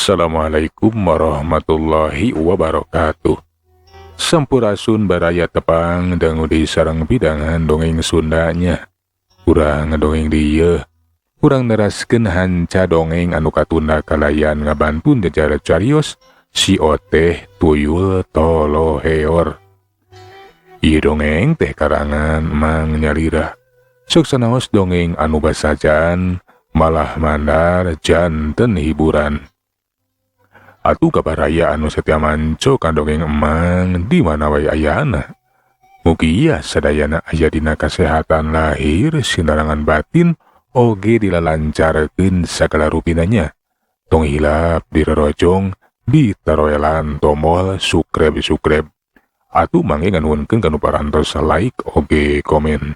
Assalamualaikum warahmatullahi wabarakatuh. Sampurasun baraya tepang dangu di sarang pidangan dongeng Sundanya. Urang dongeng dieu, urang neraskeun hanca dongeng anu katunda kalayan ngabantun jajara carios si Oteh Tuyul Toloheor. Ieu dongeng teh karangan Mang Nyalira. Sok sanaos dongeng anu basajan malah mandar janten hiburan. Atuh kabaraya anu setia manco ka dongeng emang di mana wae ayana. Mugia sadayana aya dina kasehatan lahir sinarangan batin oge dilalancarkeun sagala rupinanya. Tong hilap dirorojong ditaroelan tombol subscribe. Atuh mangge nganuhunkeun kanu parantos like oge komen.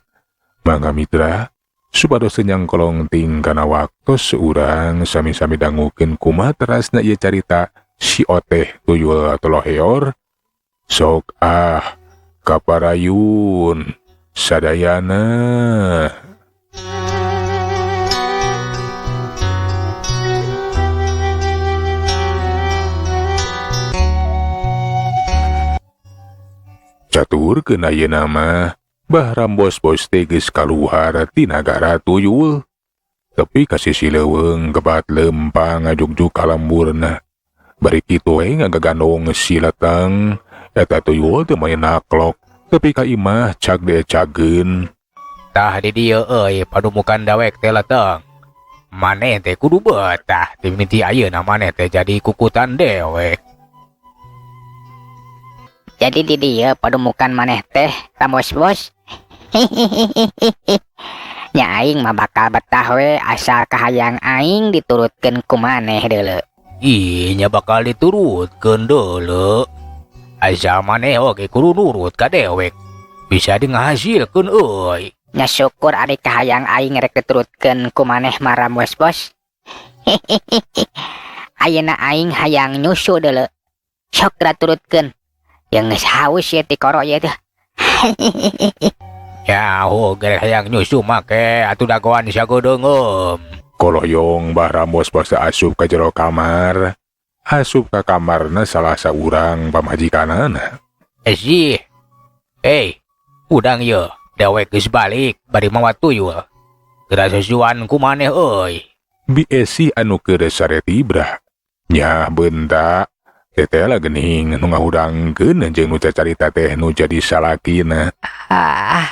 Mangga mitra supados teu nyangkolong ting kana waktos urang sami-sami dangukeun kumaha terasna ieu carita si Oteh Tuyul Toloheor. Sok ah kaparayun sadayana. Caturkeun ayeuna mah Bah Rambos bos teh geus kaluar ti nagara tuyul. Tepi ka sisi leuweung gebat lempang ngajugjug ka lemburna. Bari kitu we ngagagandong si leteng, eta tuyul teh mani naklok. Tepi ka imah cag diecageun. Tah di dieu euy padumukan dawek teh leteng. Maneh teh kudu betah ti mimiti ayeuna maneh teh jadi kukutan dewek. Jadi di dieu padumukan maneh teh Rambos bos. Nya aing mah bakal betah we asal kahayang aing diturutkeun ku maneh deuleu. Ih, nya bakal diturutkeun deuleu. Asal maneh oge kudu nurut ka dewek. Bisa di ngahasilkeun euy. Nya syukur ari kahayang aing rek diturutkeun ku maneh mah Rambos bos. Ayeuna aing hayang nyusu deuleu. Sok geura turutkeun. Yang geus haus ye ti koro ye teh. Ya, ho gerek hayang nyusu make atuh dagoan sagedeungeum. Koloyong Bah Rambos bos asup ka jero kamar. Asup ka kamarna salah saurang pamajikanana. Sih. Udang ye, dewek geus balik bari mawa tuyul. Geura susuan ku maneh euy. Bi Esi anu keur sare tibra. Nyah bentak. Teteh lah gening nu ngahudangkeun jeung nu cacarita teh nu jadi salakina. Ah,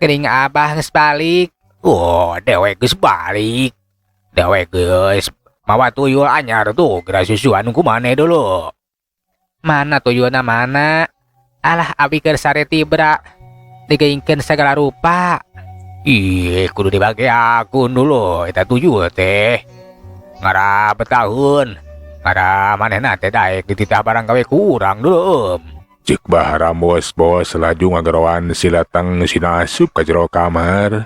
geuning abah geus balik. Oh, dewek geus balik. Dewek geus mawa tuyul anyar tuh geura susuan ku maneh dulu. Mana tuyulna mana? Alah abi keur sare tibra. Digeingkeun sagala rupa. Ih, kudu dibagi akun dulu eta tuyul teh. Ngara betaheun. Ngara manehna teh daek dititah barang gawe kurang dulu. Cek Bah Rambos bos laju ngageroan si leteng sina asup ka jero kamar.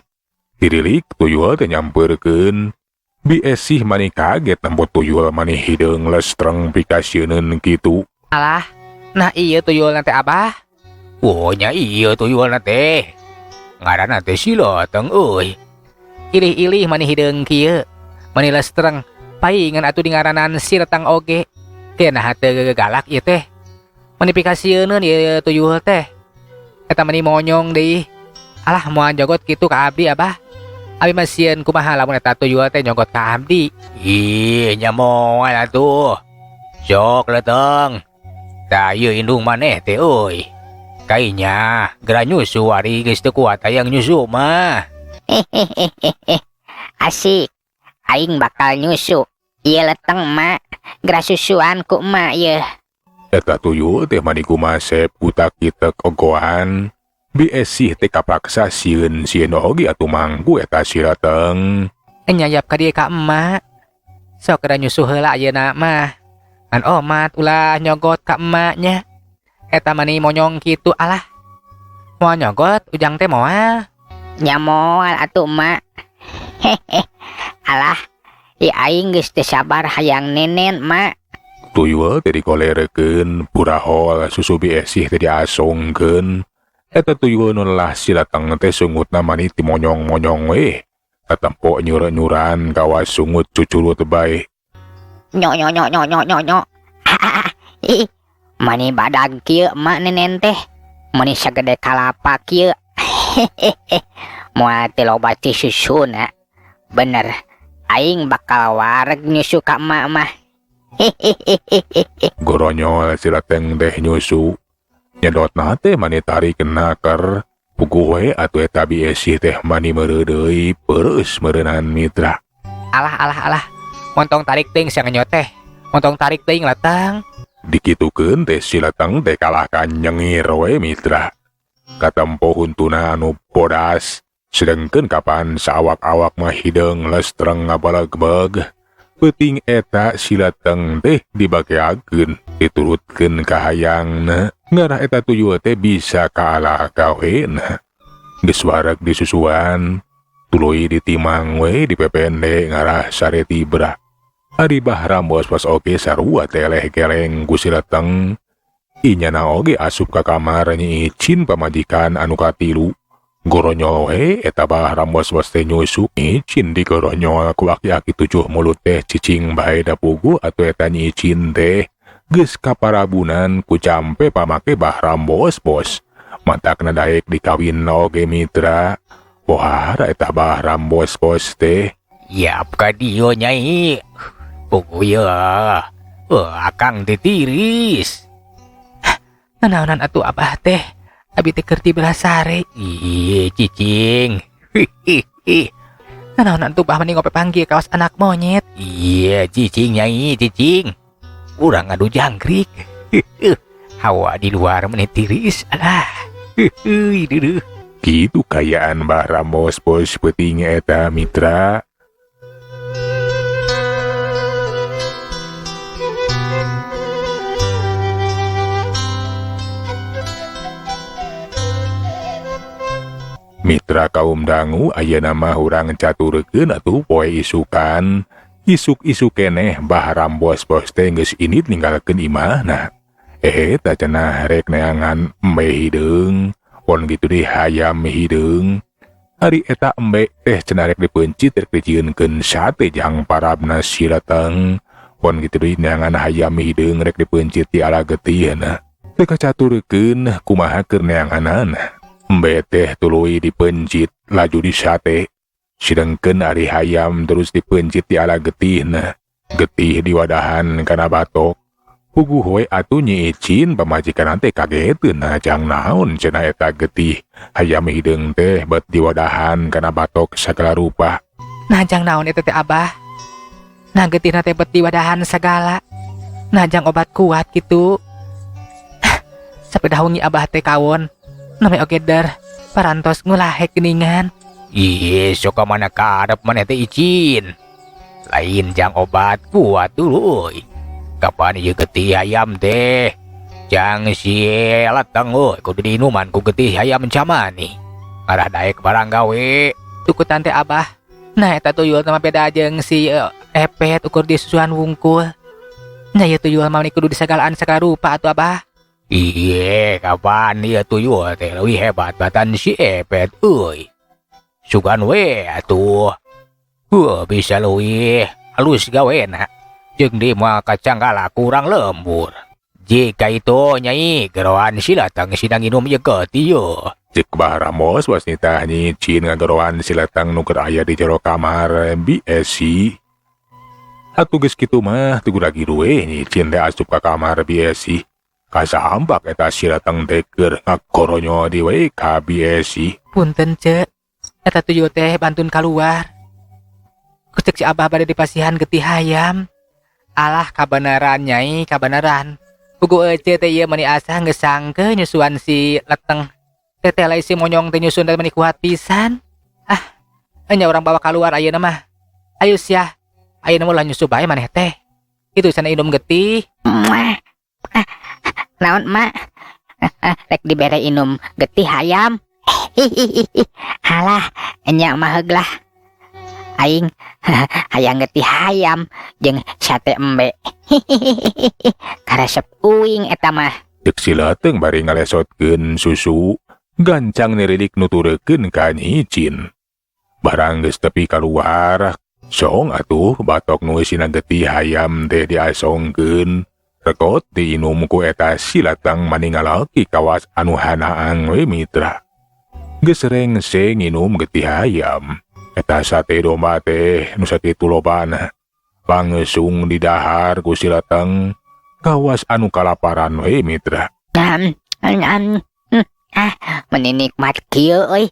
Dirilik tuyul teh nyampeurkeun. Bi Esih mani kaget nempo tuyul mani hideung lestreng pikasieuneun kitu. Alah, nah ieu tuyulna teh abah. Oh nya ieu tuyulna teh. Ngaranna teh si leteng euy. Ilih-ilih mani hideung kieu. Mani lestreng. Paingan atuh di ngaranan si letang oge. Teh nah teu galak ieu teh. Mani pikasieuneun ieu tuyul teh. Eta mani monyong deui. Alah moal jogot kitu ka abdi abah. Abi mah sieun kumaha lamun eta tuyul teh nyogot ka abdi. Ih, nya moal atuh. Sok leteng. Tah ieu indung maneh teh euy. Kainya geura nyusu ari geus teu kuat hayang nyusu mah. Asik. Aing bakal nyusu. Ieu leteng mak, geura susuan ku emak ieu. Eta tuyul teh mani kumasep utak kitek ogoan. Bi Esih teh kapaksa sieun sieun oge atuh mangku eta si leteng. Nyayap ka dieu ka emak. Sok geura nyusu heula ayeuna mah. Ngan omat ulah nyogot ka emaknya. Eta mani monyong kitu alah. Moal nyogot ujang teh moal. Nya moal atuh emak. Hehehe. Alah, ieu aing geus teu sabar hayang nenen mak. Tuyul teh dikolerekeun purahol susu Bi Esih teh diasongkeun. Eta tuyul nu lelah si leteng teh sungutna mani ti monyong-monyong we. Katempo nyure-nyuran kawas sungut cucurut bae. Nyo nyo nyo nyo nyo nyo nyo. Ih, mani badag kieu emak nenen teh. Mani sagede kalapa kieu. Moal teu loba ti susuna. Bener, aing bakal wareg nyusu ka emak mah. Goronyol si Lateng teh nyusu. Nyedotna teh mani tarik naker. Puguh we atuh eta Bi Esi teh mani meureudeuy peureus meureunan mitra. Alah alah alah, montong tarik teuing sia ngenyot teh. Montong tarik teuing Lateng. Dikitukeun teh si Lateng teh kalahka nyengir we mitra. Katempo huntuna anu bodas, sedengkeun kapan saawak-awak mah hideung lestreng ngabalegbeg. Peuting eta si Lateng teh dibageakeun, diturutkeun ka hayangna. Ngarah eta tuyul teh bisa kalah gawena. Geus wareg disusuan, tuluy ditimang we dipepende ngarah sare tibra. Ari Bahram bos-bos oge sarua teleh geleng ku si Lateng. Inyana oge asup ka kamar Nyi Icin pamajikan anu katilu. Goronyol we eta Bahram bos-bos teh nyusu Icin digoronyol ku aki-aki tujuh mulut teh cicing bae da puguh atuh eta Nyi Icin teh. Geus kaparabunan ku campe pamake Bahram bos-bos. Matakna daek dikawin oge mitra. Pohara eta Bahram bos-bos teh. Yap ka dieu nyai. Puguh ye. Akang teh tiris. Nanaonan atuh abah teh. Abi teh keur tibelah sare. Ih, cicing. Hihihi. Nanaonan atuh bah mending ngope panggil kawas anak monyet. Iya, cicing nyai, cicing. Urang ngadu jangkrik. Hawa di luar meni tiris. Alah. Hihi, duduh. Kitu kayaan Bahram bos-bos peuting eta mitra. Mitra kaum dangu ayeuna mah urang caturkeun atuh poe isukan. Isuk-isuk keneh Bahram bos-bos teh geus indit ninggalkeun imahna. Eta cenah rek neangan embe hideung, pon kitu deui hayam hideung. Ari eta embe teh cenah rek dipeuncit rek dijieunkeun sate jang parabna si Lateng. Pon kitu deui neangan hayam hideung rek dipeuncit di ala getihna. Teu kacaturkeun kumaha keur neanganana. Embe teh tuluy dipeuncit laju disate. Sedengkeun ari hayam terus dipeuncit di ala getihna. Getih diwadahan kana batok. Puguh we atuh Nyi Icin pamajikan teh kageteun jang naon cenah eta getih. Hayam hideung teh bet diwadahan kana batok sagala rupa. Nah jang naon eta teh abah? Nah getihna teh bet diwadahan sagala. Nah jang obat kuat kitu. Sapedah wengi abah teh kawon. Name oge der parantos ngulahek geuningan. Ih, sok ka mana karep maneh teh Icin. Lain jang obat kuat dulu euy. Kapan ieu getih hayam teh? Jang si Lateng euy, kudu diinuman ku getih hayam camani. Ngarah daek barang gawe. Tukutan teh abah. Nah eta tuyul mah beda jeung si Epet ukur di susuan wungkul. Nya ieu tuyul mah kudu disagalaan sagala rupa atuh abah. Iye, kapan ieu tuyul teh leuwih hebat batan si Epet euy. Sugan we atuh. Bisa leuwih halus gawena. Jeung di moal kacanggala kurang lembur. Jika itu nyai geroan si Lateng sidang nginum ieu getih ye. Cek Bahram bos bos nitah Nyi Icin ngageroan si Lateng nu keur aya di jero kamar Bi Esi. Atuh geus kitu mah teu lagi we Nyi Icin teh asup ka kamar Bi Esi. Kasambak eta si Lateng teh keur ngagoronyo di we ka Bi Esi. Punten ce, eta tuyul teh bantun kaluar. Kucek si abah bade dipasihan getih hayam. Alah kabeneran nyai, kabeneran. Pugu ece teh ieu mani asa geus sangke nyusuan si Leteng. Teteh lain si monyong teh nyusun teh mani kuat pisan. Ah, nya urang bawa kaluar ayeuna mah. Ayo sia, ayeuna mah ulah nyusu bae maneh teh. Itu sana inum getih. Naon mak? Rek dibere inum getih hayam. Hihihi. Alah, nya mah heug lah. Aing hayang getih hayam jeung sate embe. Hihihi. Karesep uing eta mah. Cek si Lateng bari ngalesotkeun susu, gancang niridik nuturekeun ka Nyi Icin. Barang geus tepi kaluar, Song atuh batok nu eusina getih hayam teh diasongkeun. Rekot diinum ku eta si Leteng mani ngalaki kawas anu hanaang we mitra. Geus rengse nginum getih hayam. Eta sate domba teh nu sakitu lobana. Langsung didahar ku si Leteng kawas anu kalaparan we mitra. Meni nikmat kieu euy.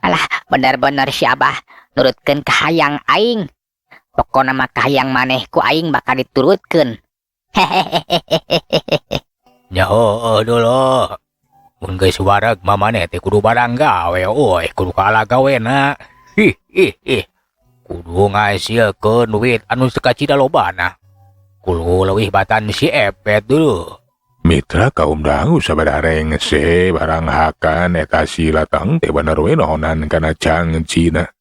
Alah, bener-bener si Abah nurutkeun kahayang aing. Pokona mah kahayang maneh ku aing bakal diturutkeun. Hehehehehehe. Nya heueuh dulu. Mun geus wareg mah maneh teh kudu barang gawe euy, kudu kalah gawena. Hi hi hi. Kudu ngasilkeun duit anu sakacida lobana. Kudu leuwih batan si Epet dulu. Mitra kaum dangu sabada rengse barang hakan eta si Leteng teh bener we nohonan kana cangcina.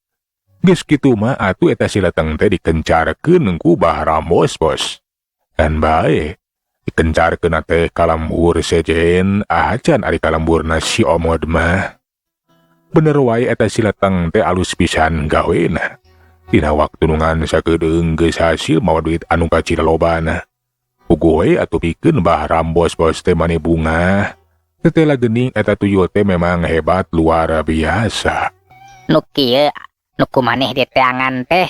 Geus kitu mah atuh eta si Leteng teh dikencarkeun ku Bah Rambos bos. Kan bae dikencarkeun teh ka lembur sejen acan ari ka lemburna si Omod mah. Bener wae eta si Leteng teh alus pisan gawena. Dina waktu nu ngan sakedeung geus hasil mawa duit anu kacida lobana. Puguh we atuh pikeun Bah Rambos bos teh mani bungah. Tetela geuning eta tuyul teh memang hebat luar biasa. Nu kieu nu ku maneh diteangan teh.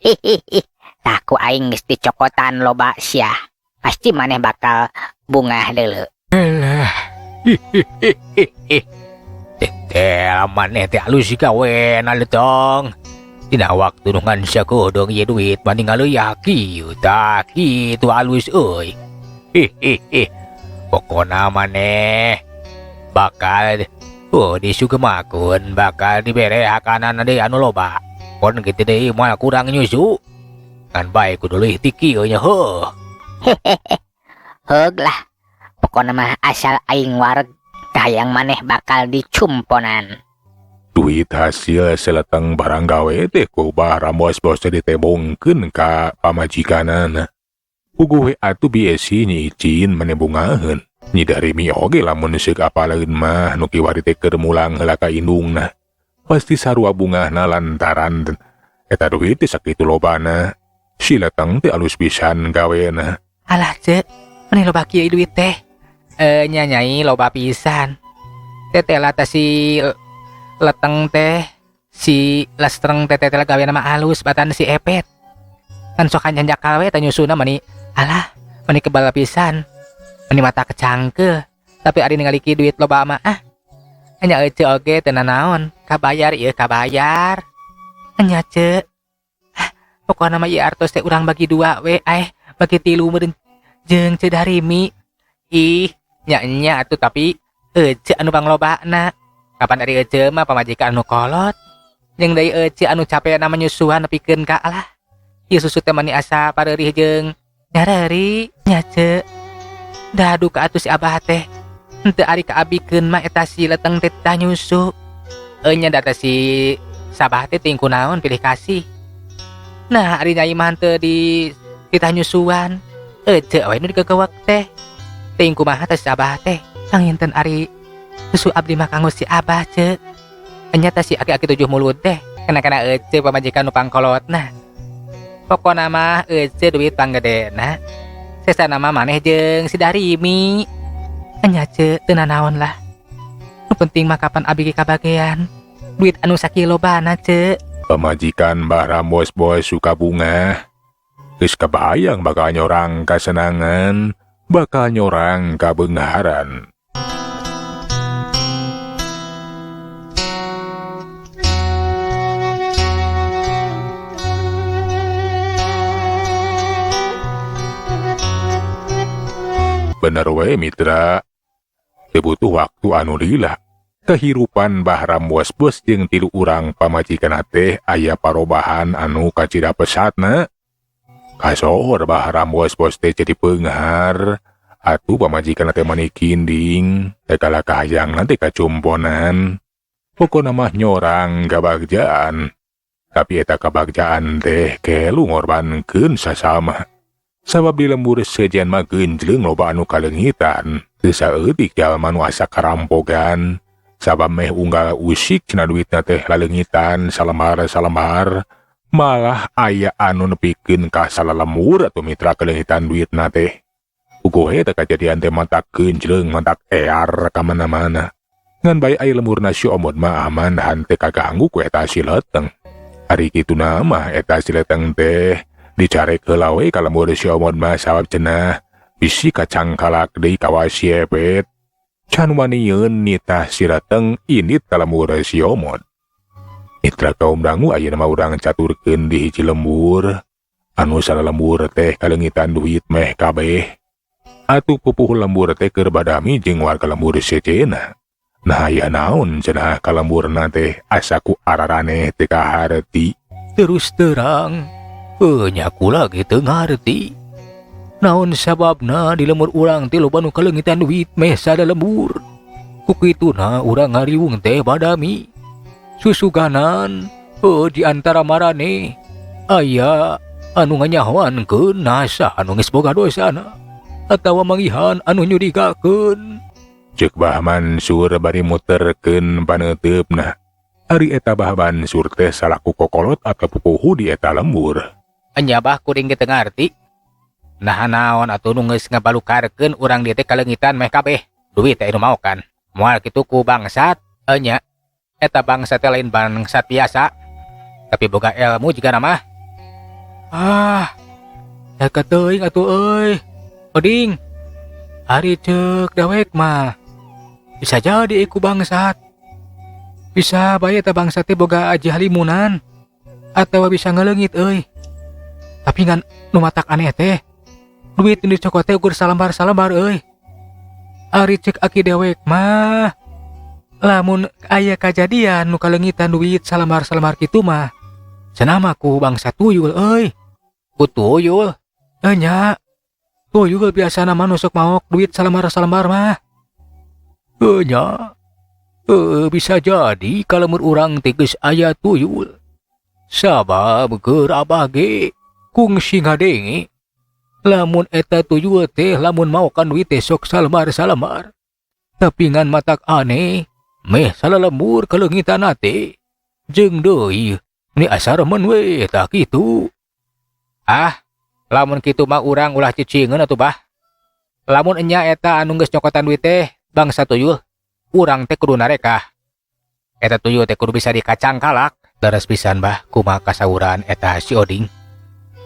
Hihihi. Tah ku aing geus dicokotan loba sia. Pasti maneh bakal bungah deuleu. Alah. Hihihihi. Tetela maneh teh alus gawena letong. Dina waktu nu ngan sakedeung ieu duit mani ngaleuyak kieu tah kitu alus euy. Hihihi. Pokona maneh bakal disugemakeun bakal dibere hakanan deui anu loba. Pon kitu deui moal kurang nyusu. Ngan bae kudu leuwih ti kieu nya heuh. Hehehe. Heug lah. Pokona mah asal aing wareg kahayang maneh bakal dicumponan. Duit hasil seleteng barang gawe teh ku Bah Rambos bos teh ditebongkeun ka pamajikanana. Puguh we atuh biesi nyi Icin mane bungaheun. Nyi Darimi oge lamun seuk apaleun mah nu kiwari teh keur mulang heula ka indungna. Pasti sarua bungahna lantaran eta duit teh sakitu lobana. Si Leteng teh alus pisan gawena. Alah cek, meni loba kieu duit teh. Nya nyai loba pisan. Tetela teh si Leteng teh, si Lestreng teh tetela gawe nama alus batan si Epet. Kan sok hanjakal we teh nyusuna mani alah, mani kebal pisan. Mani mata kecangkel. Tapi ari ningali ki duit loba mah ah. Nya ece oge teu nanaon, kabayar ieu kabayar. Nya ce. Ah, pokona mah ieu artos teh urang bagi dua we, bagi tilu meureun jeung Ceu Darimi. Ih, nya nya atuh tapi ece anu panglobana. Kapan ari ece mah pamajikan anu kolot. Jeung deui ece anu capena manyusuan nepikeun ka alah. Ieu susu teh mani asa pareurih jeung nyareri nya ce. Dadu ka atuh si Abah teh. Henteu ari kaabikeun mah eta si Leteng teh tah nyusu. Nya da teh si Sabah teh ting kunaon pilih kasih. Nah ari nyai mah henteu di titah nyusuan. Ece we nu digegewek teh. Ting kumaha teh si Abah teh. Panginten ari susu abdi mah kanggo si Abah ce. Nya teh si aki-aki 7 mulut teh. Kena-kena ece pamajikan nu pangkolotna. Pokona mah ece duit panggedena. Sesana mah maneh jeung si Darimi. Nya ce teu nanaon lah. Nu penting mah kapan abi ge kabagean duit anu sakilobana ce. Pamajikan Bah Rambos bos suka bunga. Geus kabayang bakal nyorang kasenangan, bakal nyorang kabeungharan. Bener we mitra, teu butuh waktu anu lila. Kehirupan Bah Rambos bos jeung tilu urang pamajikan teh aya parobahan anu kacida pesatna. Kasohor Bah Rambos bos teh jadi peunghar. Atuh pamajikan teh mani kinding, teh kalah kahayang teh kacumponan. Pokona mah nyorang kabagjaan. Tapi eta kabagjaan teh kelu ngorbankeun sasama. Sabab di lembur sejen mah genjleung loba anu kaleungitan. Teu saeutik jalma nu asa karampogan. Sabab meh unggal usik cenah duitna teh laleungitan salembar-salembar. Malah aya anu nepikeun ka salalembur atuh mitra kaleungitan duitna teh. Puguh eta kajadian teh matak geunjleung, matak ear ka mana-mana. Ngan bae aya lemburna si Omot mah aman henteu kaganggu ku eta si leteng. Ari kituna mah eta si leteng teh dicarek heula we ka lembur si Omot mah sabab cenah bisi kacangkalak deui kawas si Epet. Can wanieun nitah si leteng indit ka lembur si Omot. Mitra kaum dangu, ayeuna mah urang caturkeun di hiji lembur anu salalembur teh kaleungitan duit meh kabeh. Atuh pupuhu lembur teh keur badami jeung warga lembur sejenna. Nah, aya naon cenah ka lemburna teh asa ku araraneh teu kaharti. Terus terang, nya kula ge teu ngarti. Naon sababna di lembur urang teh loba nu kaleungitan duit meh sada lembur. Ku kituna urang ngariwung teh badami. Susuganan di antara maraneh aya anu nganyahoankeun nasa anu geus boga dosana atawa manggihan anu nyurigakeun. Ceuk Bah Mansur bari muterkeun paneuteup. Ari eta Bah Mansur teh salaku kokolot atau pupuhu di eta lembur. Enya bah, kuring ge teu ngarti. Nah, naon atuh nu geus ngabalukarkeun urang dieu teh kaleungitan meh kabeh duit teh nu maokan. Moal kitu ku bangsat enya. Eta bangsat teh lain bangsat biasa, tapi boga ilmu juga nama. Ah, ya teuing atuh euy. Oding, ari ceuk dewek mah bisa jadi iku bangsat. Bisa bae eta bangsat teh boga aji halimunan atawa bisa ngaleungit euy. Tapi ngan nu matak aneh teh duit nu dicokot teh ukur salambar-salambar euy. Ari ceuk aki dewek mah lamun aya kajadian nu kaleungitan duit salambar-salambar kitu mah cenah mah ku bangsa tuyul euy. Ku tuyul? Nya, tuyul biasana mah nu sok maok duit salambar-salambar mah. Nya, bisa jadi kalau urang teh geus aya tuyul. Sabab keur abah ge kungsi ngadenge lamun eta tuyul teh lamun maokan duit teh sok salambar-salambar. Tapi ngan matak aneh meh salalembur kaleungitan teh. Jeung deui ni asa remen we tah kitu. Ah, lamun kitu mah urang ulah cicingeun atuh bah. Lamun enya eta anu geus nyokotan duit teh bangsa tuyul, urang teh kudu narekah. Eta tuyul teh kudu bisa dikacangkalak. Leres pisan bah, kumaha kasauran eta si Oding.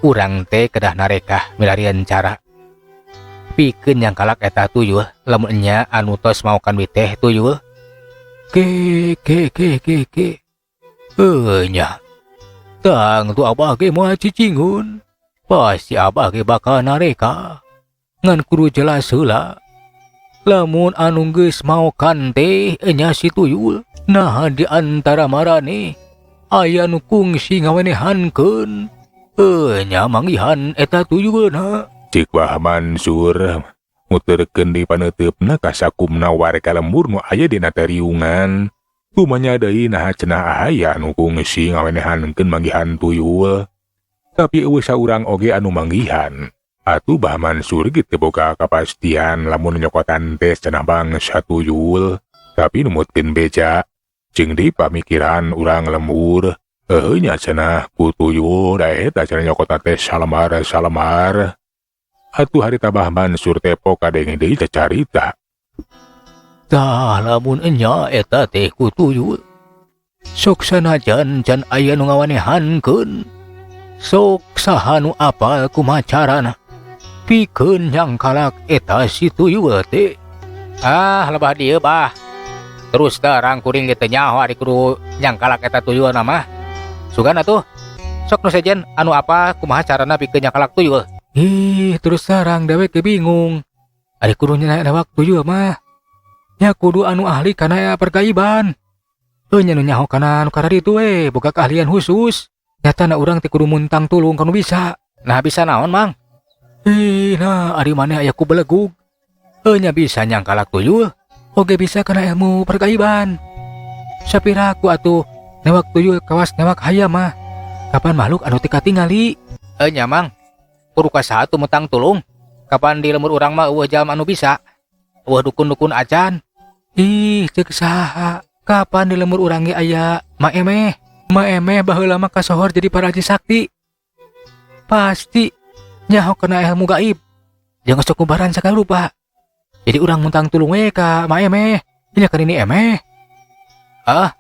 Urang teh kedah narekah milarian cara pikeun nyangkalak eta tuyul lamun enya anu tos maokan duit teh tuyul. Ke ke ke ke ke. Nya. Tang tu abah ge moal cicingun. Pasti abah ge bakal nareka. Ngan kudu jelas heula. Lamun anu geus maokan teh enya si tuyul, nah di antara maraneh aya nu kungsi ngawenehankeun nya manggihan eta tuyulna. Cik Bah Mansur muterkeun di paneuteup ka sakumna warga lembur nu aya dina teriungan. Kumanya deui, naha cenah aya nu kungsi ngawenehankeun manggihan tuyul. Tapi euweuh saurang oge anu manggihan. Atuh Bah Mansur ge teu boga kapastian lamun nyokotan teh cenah bangsa tuyul. Tapi numutkeun beja jeung di pamikiran urang lembur, heueuh nya cenah ku tuyul da eta cenah nyokotan teh salambar-salambar. Atuh harita Bah Mansur teh pok kadenge deui cacarita. Tah, lamun enya eta teh ku tuyul, sok sanajan can aya nu ngawanehankeun, sok saha nu apal kumaha carana pikeun nyangkalak eta si tuyul teh. Ah, lebah dieu bah. Terus terang kuring ge teu nyaho ari kudu nyangkalak eta tuyul mah. Sugan atuh sok nu sejen anu apa kumaha carana pikeun nyangkalak tuyul. Ih, terus terang dewek ge bingung. Ari kudu newak tuyul mah nya kudu anu ahli kana pergaiban. Heuh nya, nu nyaho kana nu kararitu we boga keahlian khusus. Nyatana urang teh kudu muntang tulung kanu bisa. Nah, bisa naon, Mang? Ih, nah ari maneh aya ku belegug. Heuh nya, bisa nyangkalak tuyul oge bisa kana ilmu pergaiban. Sapiraku atuh newak tuyul kawas newak hayam mah. Kapan makhluk anu teu katingali? Nya Mang, kudu ka saha tuh mutang tulung? Kapan di lembur urang mah euweuh jalma anu bisa. Euweuh dukun-dukun acan. Ih, ceuk saha? Kapan di lembur urang ge aya Mak Emeh? Ma Emeh baheula mah kasohor jadi paraji sakti. Pasti nyaho kana ilmu gaib. Jeung sok ngubaran sagala rupa. Jadi urang muntang tulung we ka Ma Emeh. Nya ka Nini Emeh. Ah.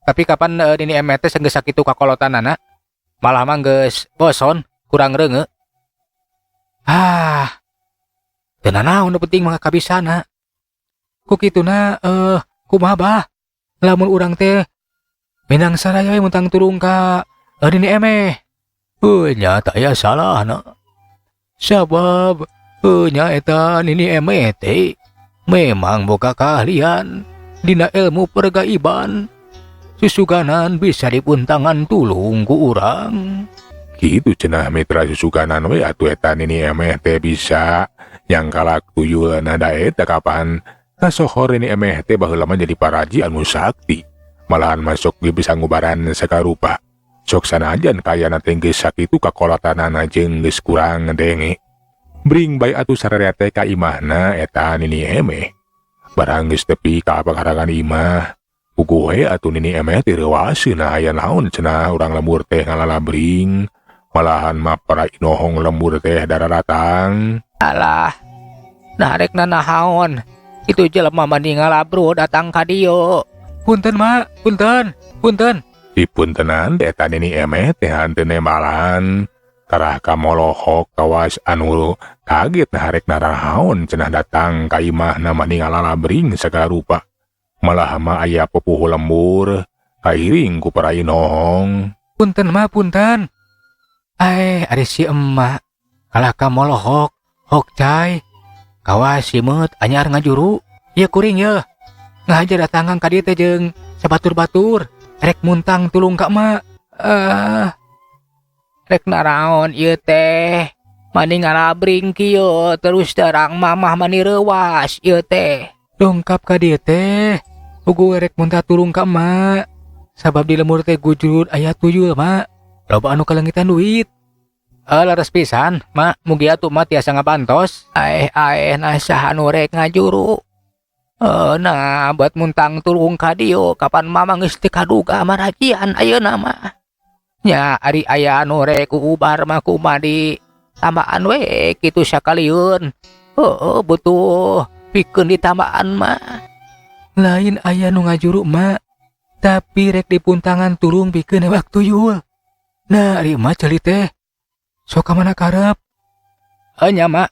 Tapi kapan Nini Emeh teh geus sakitu kakolotanana? Malah mah geus boson, kurang reungeut. Ah. Teu nanaon, nu penting mah kabisana. Ku kituna kumaha, Bah? Lamun urang teh minang saraya we muntang tulung ka Nini Emeh. Heuh, nya teu aya salahna. Sabab nya eta Nini Emeh teh memang boga keahlian dina ilmu pergaiban. Susuganan bisa dipuntangan tulung ku urang. Kitu cenah, mitra. Susuganan we atuh eta Nini Emeh teh bisa nyangkalak tuyul da eta kapan kasohor Nini Emeh teh baheula mah jadi paraji anu sakti. Malahan masuk ge bisa ngubaran sakarupa. Sok sanajan kayana teh geus sakitu kakolotanana jeung geus kurang denge. Bring bae atuh sararea teh ka imahna eta Nini Emeh. Barang geus tepi ka pakarangan imah, puguh we atuh Nini Emeh teh reuaseun, aya naon cenah urang lembur teh ngalalabring. Malahan mah para inohong lembur teh dararatang. Alah. Nah, rek nanahaon. Itu jelema mani ngalabru datang ka dieu. Punten, Mak, punten, punten. Dipuntenan teh eta Nini Emeh teh hanteu nembalan. Tarah ka molohok kawas anu kaget, nah rek narahaon cenah datang ka imahna mani ngalalabring sagala rupa. Malah mah aya pupuhu lembur kairing ku para inohong. Punten, Mak, punten. Aeh, ari si emak. Kalah ka molohok, hok cai. Kawas simeut anyar ngajuru. Ieu kuring ye. Ngahaja datangan ka dieu teh jeung sabatur-batur. Rek muntang tulung ka emak. Eh. Rek naraon ieu teh? Mani ngalabring kieu terus terang mamah mani reuwas ieu teh. Dongkap ka dieu teh. Puguh rek munta tulung ka emak. Sabab di lembur teh gujur aya tuyul, Mak. Loba anu kaleungitan duit. Eh, leres pisan, Mak. Mugi atuh Mak tiasa ngabantos. Aeh aeh, nah saha nu rek ngajuru? Eh, nah buat muntang tulung ka dieu kapan mama geus teu kaduga marajian ayeuna mah. Nya ari aya anu rek ubar mah kumaha di tambaan we kitu sakalieun. Heueuh, butuh pikeun ditambaan mah. Lain aya nu ngajuru, Mak. Tapi rek dipuntangan tulung pikeun newak tuyul. Nah, ari emak ceuli teh. Sok ka mana karep? Eh, nya, Mak.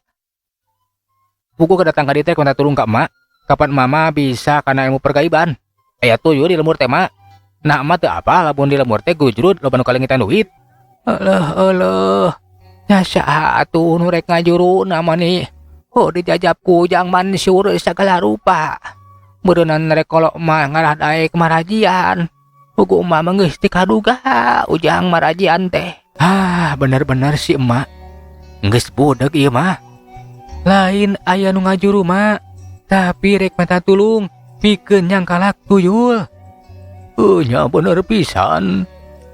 Puguh kedatang ka dieu teh minta tulung ka emak. Kapan mama bisa kana ilmu pergaiban? Aya tuyul di lembur teh, Mak. Nah, emak teu apa lamun di lembur teh gujrud loba nu kaleungitan duit. Eleuh eleuh. Nya saha atuh nu rek ngajuru mani? Oh, dijajab ku Ujang Mansur sagala rupa. Meureunnan rek kolok mah ngarah daek marajian. Puguh emak mah geus teu kaduga Ujang marajian teh. Ah, bener-bener si emak. Geus budeg ieu mah. Lain aya nu ngajuru, Mak. Tapi rek minta tulung pikeun nyangkalak tuyul. Oh, nya bener pisan.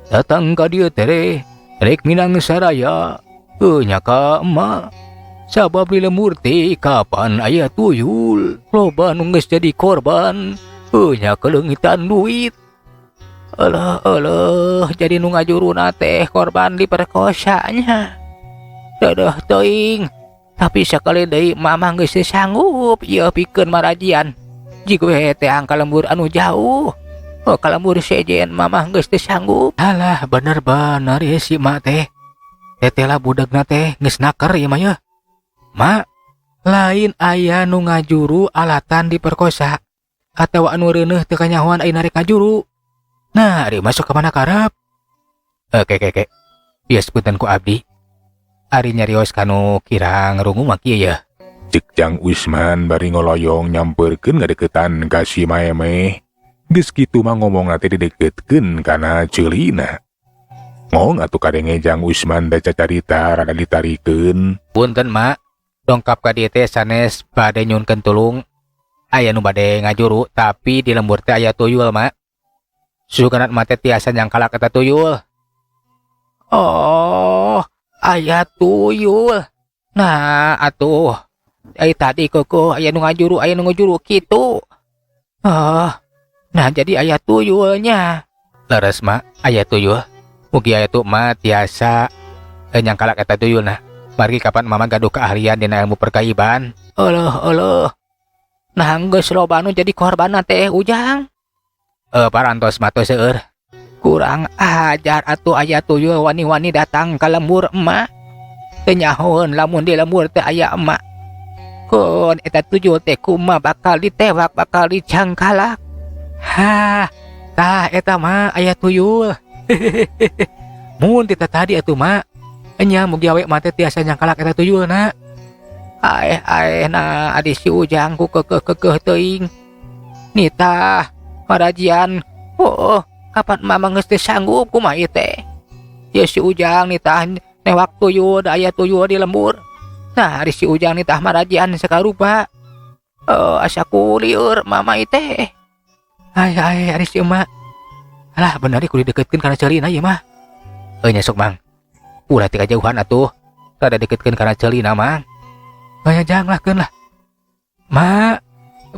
Datang ka dieu teh rek minang saraya. Oh, nya ka emak. Sabab di lembur teh kapan aya tuyul. Loba nu geus jadi korban. Oh, nya kaleungitan duit. Alah alah, jadi nu ngajuruna teh korban diperkosanya. Dadah teuing. Tapi sakali deui mama geus teu sanggup ieu pikeun marajian. Jig we teh ka lembur anu jauh. Oh, ka lembur sejen mama geus teu sanggup. Alah, bener-bener ya si mak teh. Teteh lah budegna teh geus naker ieu mah ye. Mak, lain aya nu ngajuru alatan diperkosa atawa anu reuneuh teu kanyahoan ayeuna rek ngajuru. Nah, ari masuk ka mana karep? Oke, oke. Bias punten ku abdi. Ari nyarios kanu kirang rungu mah kieu ya. Cek Jang Usman bari ngoloyong nyamperkeun ngadeukeutan ka si Maemeh. Geus kitu mah ngomongna teh dideketkeun kana ceulina. Ngong atuh kadenge Jang Usman da cacarita rada ditarikeun. Punten, Mak. Dongkap ka dieu teh sanes bade nyuhunkeun tulung. Aya nu bade ngajuru tapi di lembur teh aya tuyul, Mak. Susuganan emak teh tiasa nyangkalak eta tuyul. Oh, aya tuyul. Nah, atuh. Ai tadi koko aya nu ngajuru kitu. Oh, nah jadi aya tuyulnya. Leres, Mak, aya tuyul. Mugi aya tu mah tiasa nyangkalak eta tuyulna. Margi kapan mama gaduh keahlian dina ilmu pergaiban. Euleuh euleuh. Nah, geus loba nu jadi korban teh, Ujang. Eh, parantos mah teu seueur. Kurang ajar atuh aya tuyul wani-wani datang ka lembur emak. Teu nyahoeun lamun di lembur teh aya emak. Keun eta tuyul teh ku emak bakal ditewak, bakal dicangkalak. Hah, tah eta mah aya tuyul. Mun ti tadi atuh, Mak. Enya mugi awe mah teh tiasa nyangkalak eta tuyulna. Aeh aeh, nah adi si Ujang ku keukeuh-keukeuh teuing. Nitah marajian, oh kapan mama geus teu sanggup, kumaha ieu teh. Ye si Ujang nitah newak tuyul da aya tuyul di lembur. Nah, ari si Ujang nitah marajian sakarupa. Eh, asa ku lieur mama ieu teh. Ai ai, ari si emak. Alah, bener kudu dideketkeun kana ceulina ieu mah. Heuh nya sok, Mang. Ulah ti kajauhan atuh. Rada deketkeun kana ceulina, Mang. Aya jang lah, keun lah. Mak,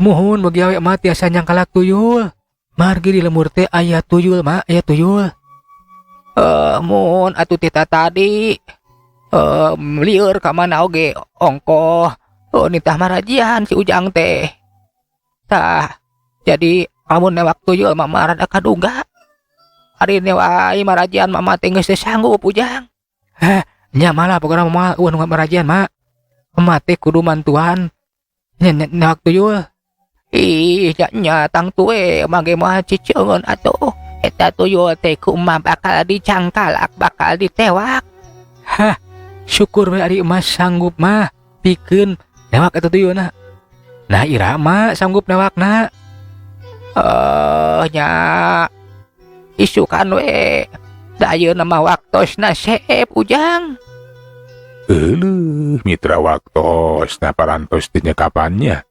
muhun mugi awe emak tiasa nyangkalak tuyul. Margi di lembur teh aya tuyul, Mak, aya tuyul. Eh, mun atuh tita tadi. Eh, lieur ka mana oge ongkoh. Oh, nitah marajian si Ujang teh. Tah, jadi lamun newak tuyul mah rada kaduga. Ari newak marajian mama teh geus teu sanggup, Ujang. Heh, nya malah pokona moal euweuh nu marajian, Mak. Emak teh kudu mantuan. Nya newak tuyul. Ih, nya nya tangtu we mage moal ciceungeun atuh. Eta tuyul teh ku emak bakal dicangkalak, bakal ditewak. Hah, syukur we ari emak sanggup mah pikeun newak eta tuyulna. Nah, ira mak sanggup newakna? Eh, nya isukan we. Da ayeuna mah waktosna seep, Ujang. Euleuh, mitra, waktosna parantos teh kapannya.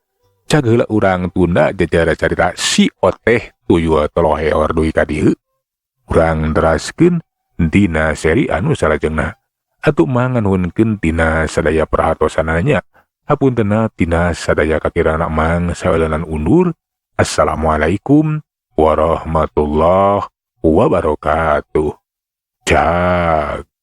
Cag heula urang tunda jajara carita si Oteh tuyul toloheor dugi ka dieu. Urang teraskeun dina seri anu salajengna. Atuh manganuhunkeun tina sadaya perhatosanana. Hapuntenna tina sadaya kakirana, Mang saeulenan undur. Assalamualaikum warahmatullahi wabarakatuh. Cag.